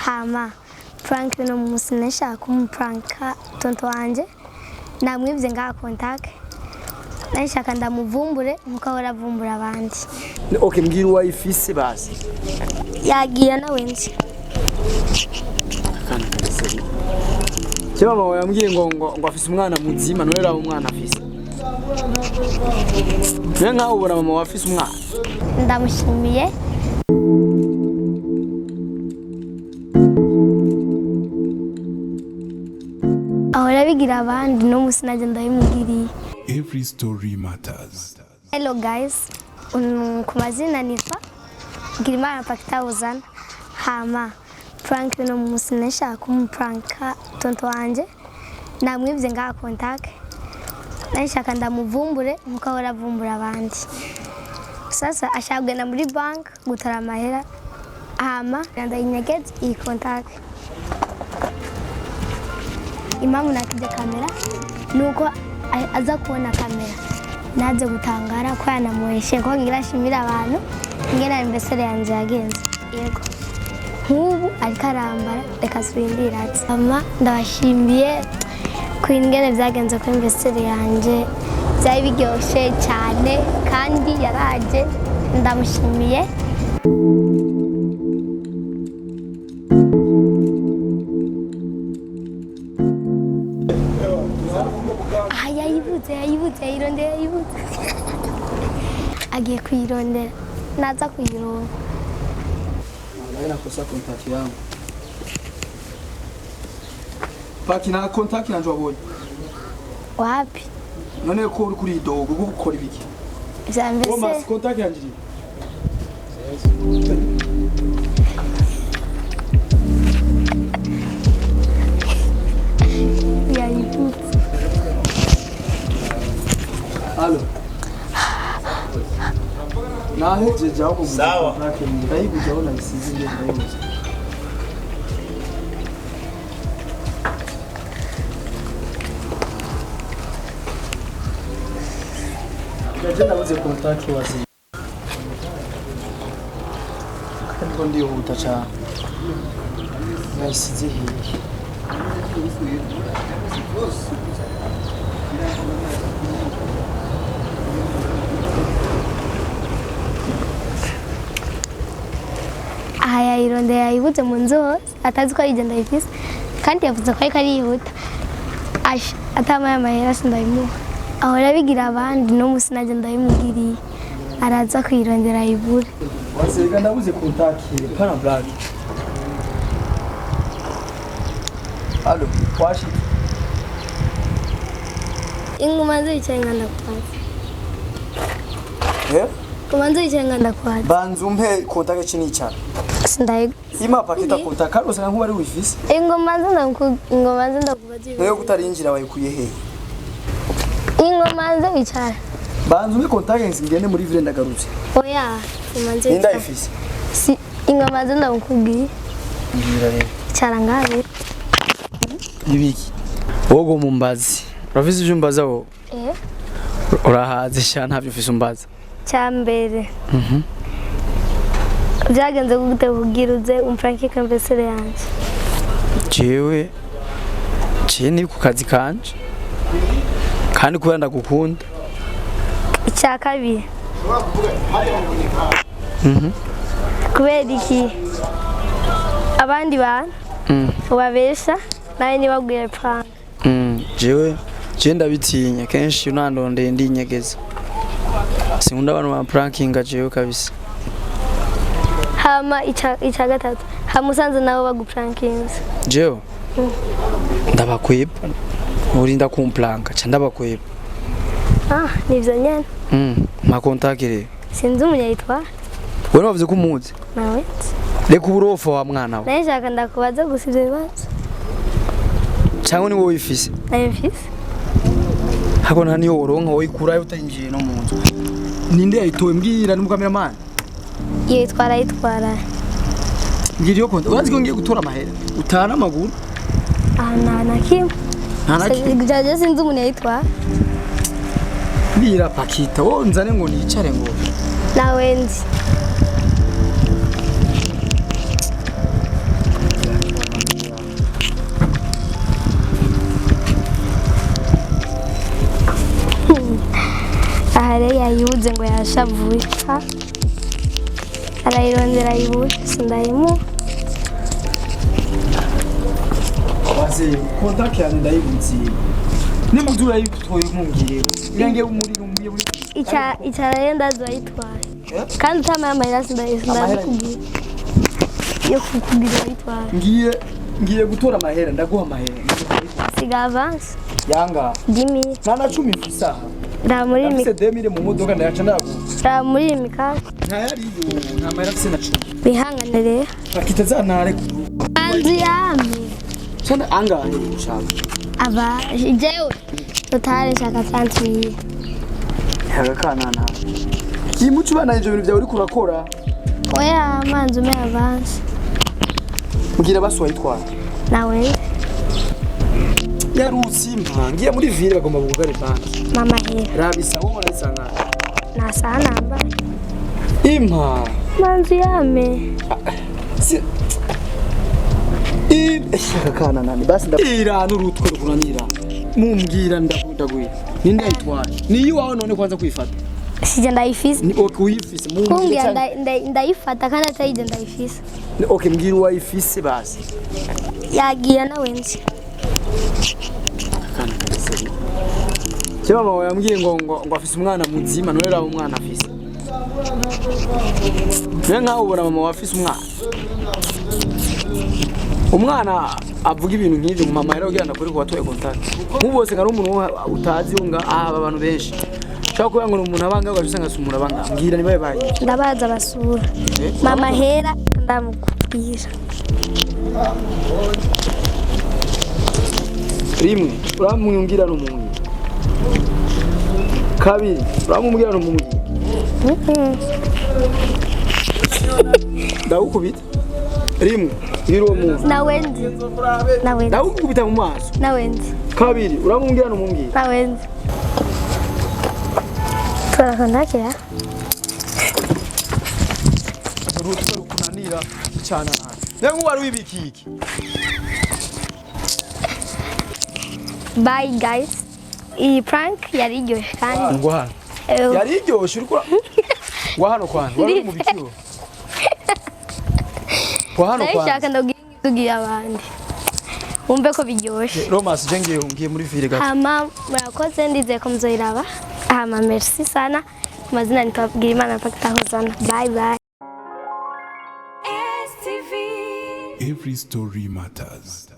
Hama prank uno munsi nashaka kumupranka tonto wanje, namwivye ngaha contact, nashaka ndamuvumbure nkuko ahora avumbura abandi. Okay, mbwira uwayifise basi. Yagiye nawe nzi. Akana kabisa. Je, mama wawe yambwiye ngo afise umwana muzima, none raba umwana afise. Niyo nkaho ubona mama wawe afise umwana. Ndamushimiye. Ahora abigira abandi, no munsi nanjye ndabimugiriye. Every story matters. Hello guys, ku mazina nitwa Girimana Pakita Uzana. Hama prank uno munsi nashaka kumupranka tonto wanje, namwivye ngaha contact, nashaka ndamuvumbure nkuko ahora avumbura abandi. Sasa ashaka kugenda muri bank gutora amahera, hama ndayinyegeza iyi contact. Impamvu nakije kamera nuko aza kubona kamera naze gutangara ko yanamuheshe ko ngira ashimira abantu ingene anniversaire yanje yagenze. Yego, nk'ubu ariko arambara, reka surindira ati mama ndabashimiye ku ingene vyagenze kuri anniversaire yanje, vyari biryoshe cyane kandi yaraje, ndamushimiye. Ah, yayibuze, yayibuze, yayirondera, yayibuze, agiye kuyirondera, naza kuyironka. Nawe nakosa contact yangu. Paki na contact yanje wabonye. Wapi? None ko uri kuri dogo gukora ibiki? Vya Wowe mbese masi contact yanje iri. Yayibuze. Allo. Nahejeje aho kuguza Sawa. contact ndayiguze aho nayisize ngiye ndayiguze. Ndaje ndabuze contact wazi. Kandi ngo ndihuta cyane. Nayisize hehe? Aha yayirondera, yayibuze mu nzu hose, atazi ko arigenda ayifise, kandi yavuze ko ariko arihuta. Asha atamaye amahera sindabimuha, ahora abigira abandi, no munsi nanjye ndabimugiriye, araza kuyirondera ayibure. Wasega ndabuze contact pana black. Allo, washi. Inguma nzicaye nga ndakwaza. Eh? Nguma nzicaye nga ndakwaza. Banza umpe contact chinicara. Sindayi. Ima pakita contact kandi usanga nkuba ari wifise. Ingoma nzi ndaku ingoma nzi ndakubaza. Nayo kutarinjira wayikuye he? Ingoma nzi wicara. Banza umpe contact ngende muri ville ndagarutse. Oya, ingoma nzi. Ninda ifise. Si ingoma nzi ndakubwiye. Mbwira rero. Icara ngabe. Ibiki? Wogo mumbazi. Urafise ivyo umbaza wowe? Eh? Urahaze sha ntavyo ufise umbaza. Cyambere. Byagenze gute kugira uze umpranke anniversaire yanje? Jewe je ni ku kazi kanje. Kandi kubera ndagukunda. Icya kabiri. Kubera iki abandi bantu ubabesha nawe ntibagwire prank? Jewe je ndabitinya kenshi unandondeye ndinyegeza. Sinkunda abantu ba prankinga jewe kabisa. Hama icya gatatu, hama usanze nabo baguprankinze. Jewe ndabakweba, urinda kumplanka ca ndabakweba. Ah, nivyo nyene. Mpa contact rero. Sinzi umunyayitwara. Wewe wavuze ko umuzi. Nawe nzi. Reka uburofa wa mwana we. Nawe nshaka ndakubaza gusa ivyo bibazo. Cyangwa ni wowe wifise. Nawe mfise. Hako nta niyo woronka woyikurayo utayinjiye no mu nzu. Ninde yayitoye mbwira n'umukameramani? Iyo yitwara yitwara. Mbwira iyo konti. Urazi ko ngiye gutora amahera. Utana amaguru. Ah, nta na kimwe. Nta na kimwe. Jaje sinzi umuntu yayitwara. Mbwira pakita wowe nzane ngo nicare ngo. Nawe nzi. Yayibuze ngo yashavuye. Ha, arayirondera ayibura, sindayimuha. Waze contact yanjye ndayibutse. Nimuzi urayitoye nkumbwire. Ngiye umuriro mbiye muri. Icara rero, ndazi wayitwaye kandi utamaye amahera, sindabikubwira yo kukubwira wayitwaye. Ngiye gutora amahera, ndaguha amahera. Siga avance. Yanga. Dimi. Nta na 10 mfise aha. Raba muri Ndafise 2000 mu modoka, ndayaca ndaguha. Raba muri iyi mikaka. Ntayariyo, nta mahera mfise na 10. Wihangane rero. Akita zantare. Banzu yame. Cyane angahe ushaka? Aba jewe totale nshaka 30 mille. Agakanana. Iyi muco ubana ivyo bintu byawe uriko urakora. Oya, manzi ume avance. Mbwira basi wayitwara. Nawe. Yarutse impa. Ngiye muri ville bagomba bugare banki. Mama hera. Rabisa wowe urayisanga. Nasaha nambaye. Impa. Manzi yame. Si Aka nani basi ndira n'urutwe rukunanira. Mumbwira ndaguye. Ninde yayitwaye? Ni iwawe none kwanza kwifata. Sije ndayifise. Ni okay uyifise mumbwire Kumbwira cyane. ndayifata kandi atayije ndayifise. Ni okay, mbwira uwayifise basi. Yagiye nawe nzi. Akana kabisa. Cyo mama wawe yambwiye ngo afise umwana muzima, none raba umwana afise. Niyo nkaho ubona mama wawe afise umwana. Umwana avuga ibintu nk'ivyo ngo mama yari kugira ndakuri ku batoye contact. Nk'ubu bose nkari umuntu utazi nga aba abantu benshi. Ushobora kuba ngo ni umuntu abanga, ugaca usanga si umuntu abanga. Mbwira niba yabaye. Ndabaza basura. Mama hera ndamukubwira. Rimwe uramwumvira n'umubwira. Kabiri uramubwira n'umubwira. Ndagukubita. Rimwe mbwira uwo muntu. Nawe nzi. Nawe nzi. Ndagukubita mu maso. Nawe nzi. Kabiri uramubwira n'umubwira. Nawe nzi. Turakondakira. Urutwe rukunanira cyane nabi. Niyo wari wibikiye iki? Bye guys. Iyi prank yari iryoshye kandi Ngo hano. Yari iryoshe uriko Wa hano kwanza wari uri mu bikiwo. Wa hano ndabishaka kwanza. ndabwira tugiye abandi. Wumve ko biryoshye. Romas je ngiye muri ville gato. Hama murakoze, ndizeye ko muzoyiraba. Hama merci sana. Ku mazina nitwabwira Imana mpaka. Bye bye. Every story matters.